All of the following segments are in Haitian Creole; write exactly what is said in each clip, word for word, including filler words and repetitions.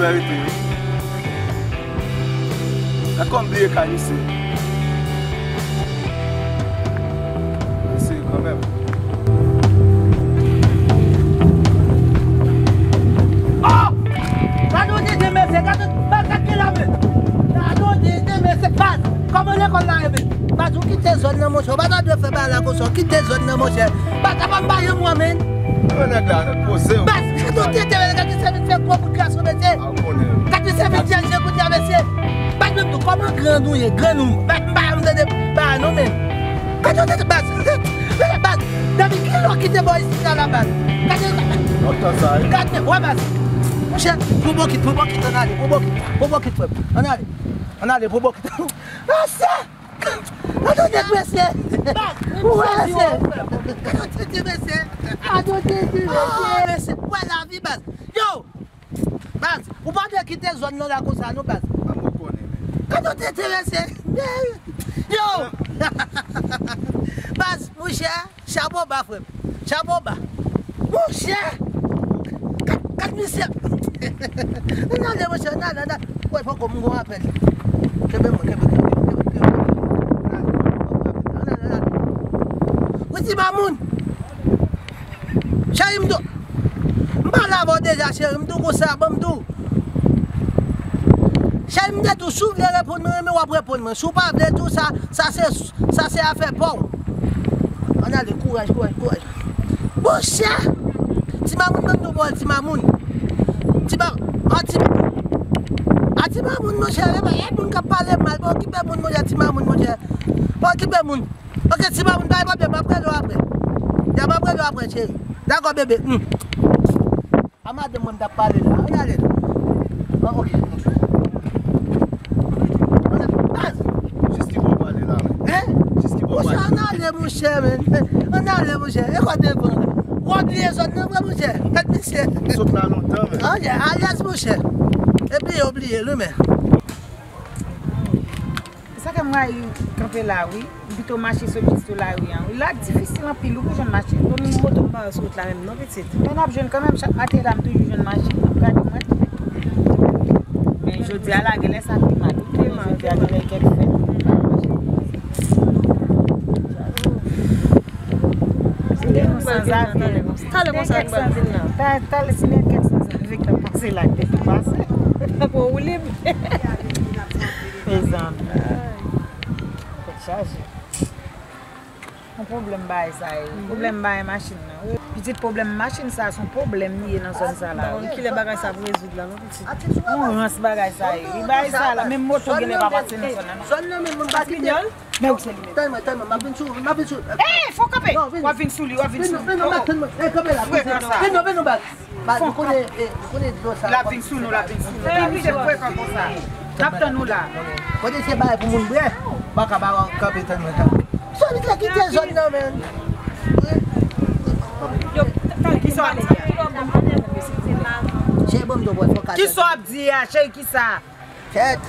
Verite wi. Gad kòm bliye kay misye. Mesye kanmenm. Oh! Gade yon tete mesye, gade yon, gade, gade ki la men. Gade yon tete mesye, baz. Kòman lekòl la ye men? Baz, ou kite zòn nan monchè, ou pa ta dwe fè bagay la konsa, ou kite zòn nan monchè. Baz, sa pa m pa yon mwa men. Mwen nèg la, poze w. Baz, gade yon tete mesye, gade yon tete mesye, gwo bout gason mesye. Gade yon tete mesye, kounye a mesye. Baz, menm tou, kòman grann ou ye, grann ou? Baz, m pa janm tande bagay non men. Gade yon tete baz. Gade baz. Depi kilè w kite bò isit la, la baz? Gade. Lontan sa wi. Gade, wè baz. Monchè, pran bokit, pran bokit, ann ale, pran bokit, pran bokit, frè m. Ann ale. Ann ale, pran bokit. Mesye! Gade yon tete mesye! Ou wè mesye! Gade yon tete mesye! Gade yon tete mesye! Mesye, ou wè lavi baz! Yo! Baz, ou pa dwe kite zòn nan la konsa non baz. Gade yon tete mesye! Yo! Baz, monchè, chapo ba frè m. Chapo ba. Monchè! Gad, gad misye! Ann ale monchè, ann ale, ann ale. Wè, fòk mwen gon apèl. Kenbe mwen, kenbe, kenbe, kenbe, kenbe. Ann ale, ann ale. Wi, ti mamoun. Cheri, m tou. M pale avè w deja, cheri, m tou konsa, ban m tou. Cheri, m te tou, si w vle reponn mwen, renmen w ap reponn mwen. Si w pa vle tou, sa, sa se, sa se afè pa w. Ann ale, kouraj, kouraj, kouraj. Monchè! Ti mamoun, ban m tou pawòl, ti mamoun. Ti ma-, a ti, a ti mamoun, monchè, e, e moun k ap pale mal, pa okipe moun, monchè, ti mamoun, monchè. Pa okipe moun. Ok, ti mamoun, pa gen pwoblèm, m ap rele w apre. Ya, m ap rele w apre, cheri. Dakò, bebe. Hmm. A madanm mwen m t ap pale la. Ann ale. Ah, ok. Ann ale. Baz! Jis ki bò w pale la, men. Hein? Jis ki bò w pale. Monchè, ann ale, monchè, men. Ann ale, monchè. E kote devan la? W ap bliye zòn nan vre, monchè. Gad misye. Sot la lontan, men. Ah, yeah, alèz, monchè. Epi, yo bliye l, wi, men. Sa fè m rayi kanpe la, wi. M pito mache sot jis sou lari an, wi. La difisil anpil, wi, pou jwenn machin. Bon, moto m pa sou wout la menm, non, pitit. Men n ap jwenn kanmenm, chak maten la, m toujou jwenn machin. M ap gade mwen. Men jodi a la, genlè sa pi mal, wi. Pi mal, jodi a, genlè kèk fèt. Gen yon sanzave. Talè konsa, talè konsa, talè konsa, talè, si gen kèk sanzave k ap pase la, k te tou pase. Apre w woule m. Mezanmi. Tèt chaje. Yon pwoblèm bagay sa ye. Pwoblèm bagay machin nan. Pitit, pwoblèm machin sa, se yon pwoblèm li ye nan zòn sa la, wi. Kilè bagay sa ap rezoud la, non, pitit? Yon rans bagay sa ye. Wi, bagay sa la, menm moto genlè pa pase nan zòn nan, non. Zòn nan menm, moun pa kite. Men wi, se li menm. Tann mwen, tann mwen, m ap vin sou, m ap vin sou. Ey, fò w kanpe. W ap vin sou li, w ap vin sou li. Vin non, baz, tann mwen. Ey, kanpe la, frekan sa. Vin non, vin non, baz. Baz, nou konnen, eh, nou konnen dlo sa. L ap vin sou nou, l ap vin sou nou. Ey, misye frekan konsa. N ap tann ou la. Kote se bagay pou moun bwè, pa ka ba kanpe tann mwen la. Sòlite kite zòn nan, men. Kisa w ap di a? Cheri, ban m do bwè, fò ka. Kisa w ap di a, cheri, kisa? Kèt.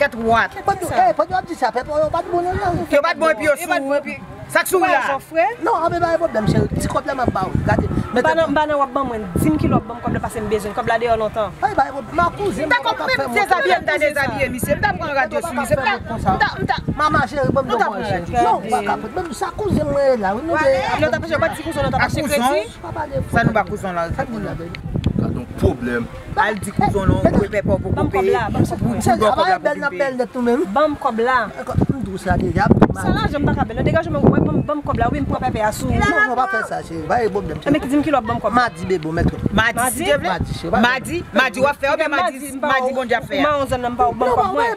Kèt what? Pandan, eh, pandan w ap di sa, pèp yo pa t bon non, non. Yo pa t bon epi yo sou ou. Sa k sou ou la? Non, anben pa gen pwoblèm, cheri. Ti kòb la m ap ba ou. Gade. M pa nan, m pa nan w ap ban mwen. Di m kilè w ap ban m kòb la, paske m bezwen l. Kòb la deyò lontan. Ay, pa gen pwoblèm. Ma kouzen m ap fè mwen. Dakò, m menm dezabiye, m ta dezabiye misye. M ta pran radyo sou misye. M ta, m ta, m ta. Mama cheri, ban m do mwen, cheri. Non, pa ka. Menm sa kouzen mwen ye la, wi, nou de. Lè w t ap achte, w pa t di kouzen w t ap achte kredi? Pa pale fò. Sa nou ba kouzen w la? Sa moun la, baby? Gad yon pwoblèm. Al di kouzen w non, ou pè pa w poko peye. Pou, pou, pou bèl n ap bèl nèt nou menm. Ban m kòb la. M dous la deja. Sa lajan m pa ka bèl non. Degaje w, ban m, ban m kòb la, wi, m pran pèpè a sou ou. Non, non, pa fè sa, cheri. Pa gen pwoblèm, cheri. Ebyen, ki di m kilè w ap ban m kòb la? Madi, bebe, w mèt. Madi, cheri. Madi, madi w ap fè, oubyen madi, madi Bondye ap fè a? Non, non, pa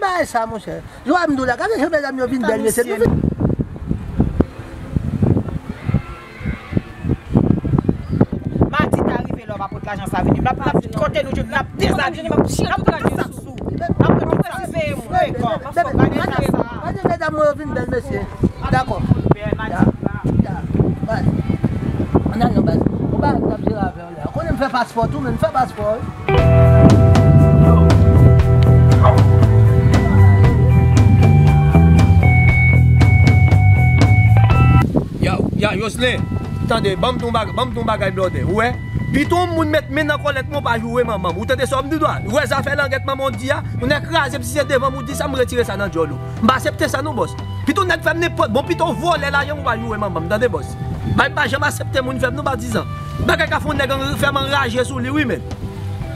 bay sa, monchè. Jwa m di w la, gade jan medam yo vin bèl, mesye. Nou vin. Madi ta rive lè w pa pot lajan sa vini. N ap, n ap kite kote nou jwenn, n ap dezabiye. N ap pran tout sa k sou. N ap pran tout sa k sou. Gade medam mwen yo vin bèl, mesye. Dakò. Ya, ya. Ann al non, baz. Ou pa, m ap jere avè w la. Ou konnen m fè paspò tou, men m fè paspò wi. Ya, ya, Jocelyn, tande, ban m di w yon bagay, ban m di w yon bagay, blòdè, ou wè? Pito yon moun met men nan kòlèt mwen, ou pa joure manman m. Ou tande sa w ap di dwa? Ou wè zafè langèt manman w di a? Ou nèk kraze m, si se devan m ou di sa, m retire sa nan djòl ou. M pa aksepte sa non, bòs. Pito nèg fè m nenpòt, bon, pito w vòlè lajan m, ou pa joure manman m, tande, bòs. Bay, m pa janm aksepte moun fè m non, patizan. Bagay ka fè yon nèg ann-, fè m anraje sou li, wi, men.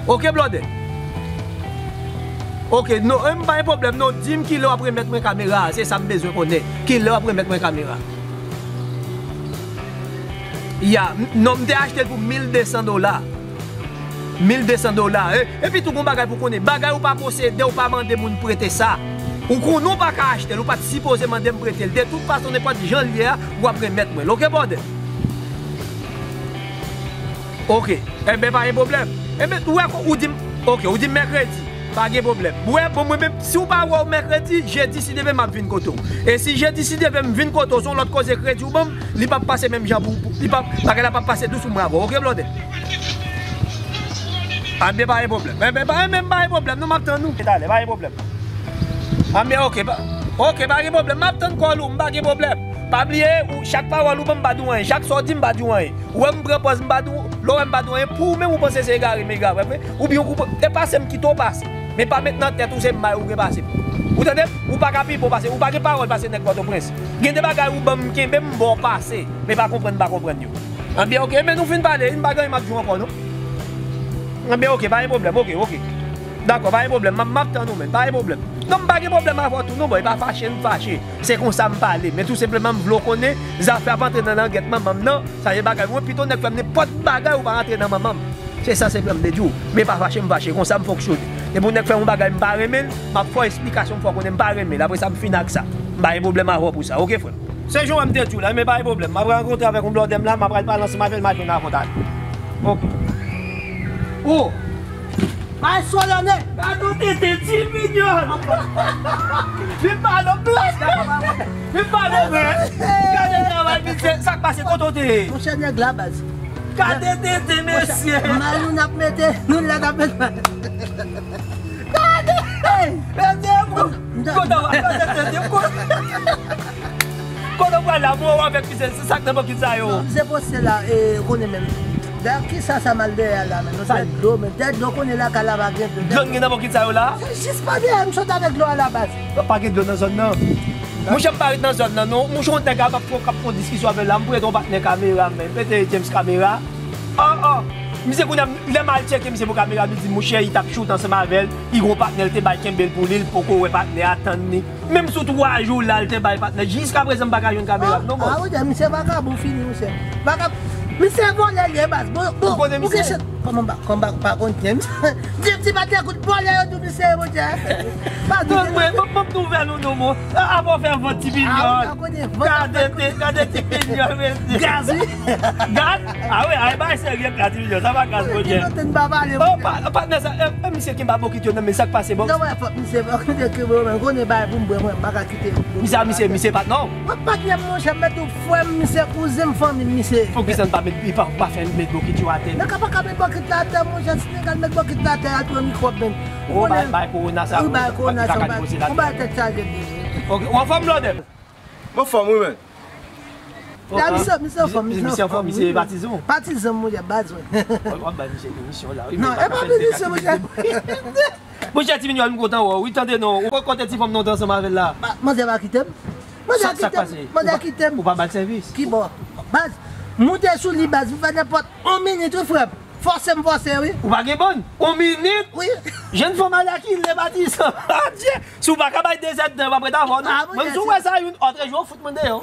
Oke, blòdè. Oke, non, e m pa gen pwoblèm, non. Di m kilè w ap remèt mwen kamera a, se sa m bezwen konnen. Kilè w ap remèt mwen kamera a? Ya, m, non, m te achte l pou mil de san dola. Mil de san dola. E, epi tou, gon bagay pou konnen. Bagay ou pa posede, ou pa mande moun prete sa. Ou konnen w pa ka achte l, ou pa t sipoze mande m prete l. De tout fason, nenpòt jan l ye a, w ap remèt mwen l. Oke, brother? Oke. Enben, pa gen pwoblèm. Enben, ou wè, ou di m, oke, ou di m mèkredi. Pa gen pwoblèm. Ou wè, bon, mwen menm, si w pa wè w mèkredi, jedi, si Dye vle, m ap vin kote w. E si jedi, si Dye vle, m vin kote w, se yon lòt koze, kredi w ban m, li p ap pase menm jan pou, pou, li p ap, bagay la p ap pase dous pou mwen avè w. Oke, blòdè? Anben, pa gen pwoblèm. Enben, pa, enben, pa gen pwoblèm. Non, m ap tann ou. Talè, pa gen pwoblèm. Anben, oke, pa, oke, pa gen pwoblèm. M ap tann kòl ou, m pa gen pwoblèm. Pa bliye, ou, chak pawòl ou ban m, m pa di w anyen. Chak sa w di m, m pa di w anyen. Ou wè m pran pòz, m pa di w, lè w wè m pa di w anyen, pou ou menm ou panse se egare m egare, vre? Oubyen ou konprann, e pase m kite w pase. Men pa met nan tèt ou se may ou gen pase m. Ou tande? Ou pa ka pi bon pase, ou pa gen pawòl pase nèg Pòtoprens. Gen de bagay ou ban m kenbe, m ba w pase. Men pa konprann, m pa konprann yo. Anben, oke, men nou fin pale, m pa gen anyen m ap di w ankò, non. Anben, oke, pa gen pwoblèm, oke, oke. Dakò, pa gen pwoblèm, m ap, m ap tann ou, men, pa gen pwoblèm. Non, m pa gen pwoblèm avè w tou, non, bòy, pa fache, m fache. Se konsa m pale, men tou senpleman m vle w konnen, zafè ap antre nan langèt manman m nan, sa se bagay mwen, pito nèg fè m nenpòt bagay ou pa rantre nan manman m. Se sa senpleman m te di w. Men pa fache m fache, konsa m fonksyone. Depi yon nèg fè yon bagay m pa renmen l, m ap fè w esplikasyon, m fè w konnen m pa renmen l. Apre sa, m fini ak sa. M pa gen pwoblèm avè w pou sa, oke, frè m? Se jan w wè m te di w la, men pa gen pwoblèm. M ap rankontre avèk yon blòdè m la, m ap al pale ansanm avè l, m ap jwenn avè w talè. Oke. Oh! Bay Solone! Gade yon tete ti minyòn! Li pa nan plas! Li pa nan plas! Gade travay misye! Sa k pase? Kote w te ye? Monchè, nèg la, baz. Gade tete, mesye! Mal nou n ap mete, nou la n ap mete. Gade! Hey! Mesye, m kote w ap gade tete, m kote. Kote w pral la, mwen w avèk misye, se sa k nan bokit sa yo. Non, misye poste la, e, konnen menm. Dayè, kisa sa mal dèyè a la, men? Non, dèyè dlo, men dèyè dlo, konnen lakay la pa gen dlo. Dlo n gen nan bokit sa yo la? Se jis pa dèyè, m sot avèk dlo a la baz. Non, pa gen dlo nan zòn nan. Monchè, m pa ret nan zòn nan, non. Monchè, yon nèg ap fè, k ap fè yon diskisyon avè l la, m prete yon patnè kamera, men. Prete James kamera. Oh, oh. Misye kounye a, lè m al tcheke misye pou kamera, li di, monchè, li t ap choute ansanm avè l, li gon patnè, l te bay kenbe l pou li, li poko wè patnè a, tann li. Menm sou twa jou la, l te bay patnè. Jiskaprezan, m pa ka jwenn kamera m non, bòs. Ah, wi, misye vakabon fini, misye. Vakab-, misye vòlè l ye, baz. Bon, bon, ou konnen misye? Kòman m pa, kòman m pa, pa konn James? James, ti patnè kout vòlè yo di misye, monchè. Pa di. Ban m, ban m nouvèl ou non, mon. Apa w fè vant ti milyon. Ah, wi, m pa konnen vant. Gade ti, gade ti milyon, mesye. Gaz, wi. Gaz? Ah wi, ay, bay serye, gaz ti milyon. Sa pa gaz, monchè. Ki kote n pa pale, monchè? Oh, pa, patnè sa, e, e, misye ki ba bokit yo nan men, sa k pase, bòs? Non, wè, fòk misye, fòk misye ki bon, men, konnen bay pou m bwè, mwen, m pa ka kite. Misye a, misye, misye patnè w? Mwen patnè m, monchè, m mèt ou frè m, misye kouzen m, fanmi m, misye. Poukisa n pa met, li pa, pa fè met bokit yo atè? Nèg la pa ka met bokit la atè, monchè, si nèg la met bokit la atè, al pran mikwòb, men. Ou bay, bay kowona sa, wi, bay kowona sa, bay, ou bay tèt chaje. Ok, ou anfòm, blòdè? M anfòm, wi, men. La, misye, misye anfòm, misye anfòm, misye patizan. Patizan, monchè, baz, wi. W ap bay misye pinisyon la, wi. Non, e pa pinisyon, monchè. Monchè, ti minyòn, m kontan wè w, wi, tande non. Ou kote ti fanm nan w te ansanm avè l la? Manzè pa kite m. Manzè kite m. Manzè kite m. Ou pa ba l sèvis? Ki bò? Baz, moute sou li, baz, m fè nenpòt yon minit, wi, frè m. Fòse m fòse, wi. Ou pa gen bòn? Yon minit? Wi. Jèn fanm ala ki le patizan. Adye! Si w pa ka bay de zèdtan, yo p ap ret avè w, non. Ah, mwen, si w wè sa, youn òtrejou, yo fout mwen deyò.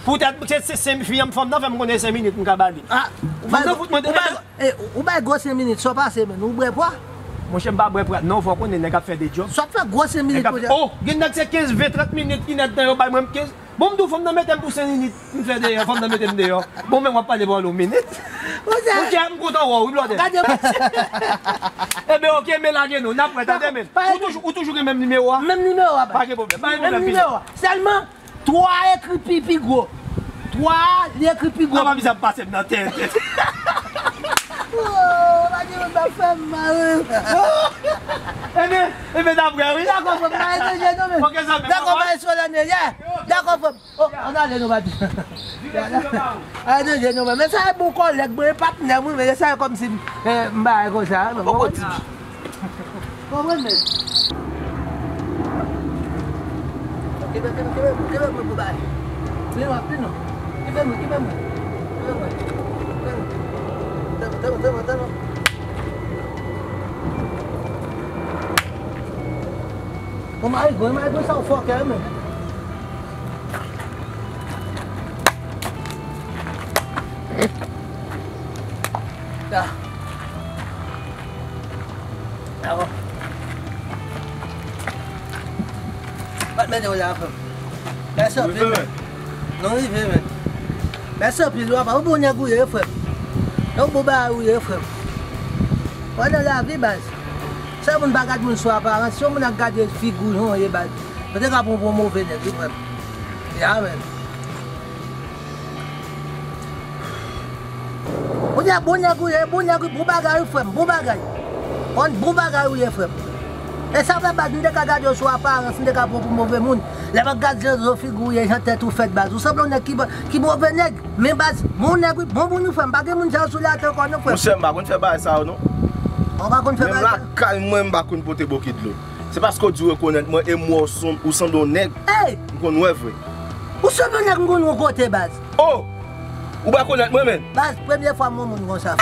Poutèt, se, se, se fi an, fanm nan fè m konnen senk minit m ka ba li. Ah, fanm nan fout mwen deyò. Ou bay, ou bay gwo senk minit, sa w pase, men, ou bwè pwa? Monchè, m pa bwè pwa, non, fò w konnen nèg ap fè de djòb. Sa w ap fè gwo senk minit, monchè? Oh, gen nèg se kenz, ven, trant minit, inèdtan, yo bay mwen kenz. Bon, m di w, fanm nan mete m pou senk minit, m fè deyò, fanm nan mete m deyò. Bon, men w ap pale pawòl yon minit. Monchè, m kontan wè w, wi, blòdè. Gade, monchè. Enben, ok, men lage nou, n ap wè, tande, men. Ou toujou, ou toujou gen menm nimewo a? Menm nimewo a, baz. Pa gen pwoblèm, pa gen pwoblèm, pito. Sèlman, twa ekri pi, pi gwo. Twa, li ekri pi gwo. Apa misye ap pase m nan tèt. Oh, pa gen Sa fè m mal, wi. Ebyen, ebyen, daprè, wi. Dakò, frè m, pa etranje, non, men. Ok, zanmi, dakò, mwen pa etranje, yeah. Dakò, frè m. Oh, ann ale, non, pati. Ann ale, non, men. Men sa e bon kòlèg mwen, e patnè mwen, men sa e kòmsi, eh, m ba konsa, men. Poko di. Konprann, men. Kenbe, kenbe, kenbe, kenbe mwen pou bay. Vin rapid, non. Kenbe mwen, kenbe mwen. Kenbe mwen. Kenbe mwen, kenbe mwen, kenbe mwen. Bon, mari gwen, mari gwen sa w fòkè, men. Ya. Avan. Bat men yo la, frè m. Mèsi anpil, men. Nou rive, men. Mèsi anpil, w apa, ou bon nèg ou ye, frè m. Yon bon bagay ou ye, frè m. Wè nan lavi, baz. Sèl moun pa gad moun sou aparans, se yon moun ak gade figi w jan w ye, baz. Mwen te ka pran w pou yon move nèg, wi, frè m. Ya, men. Ou di a bon nèg ou ye, bon nèg ou, bon bagay, wi, frè m, bon bagay. Bon, bon bagay ou ye, frè m. E sa fè, baz, m te ka gade w sou aparans, m te ka pran w pou move moun. Lè m ap gade jan figi w ye, jan tèt ou fèt, baz. Ou sanble yon nèg ki, ki move nèg. Men, baz, bon nèg, wi, bon moun, wi, frè m. Pa gen moun jan sou latè ankò, non, frè m. Monchè, m pa konn fè bagay sa yo, non. Ou pa konn fè bagay sa yo? Menm lakay mwen, m pa konn pote bokit dlo. Se paske w di w rekonèt mwen e m wè w sanm-, ou sanble yon nèg. Ey! M konn wè vre. Ou sanble yon nèg m konn wè kote, baz. Oh! Ou pa rekonèt mwen, menn? Baz, premye fwa m wè yon moun konsa.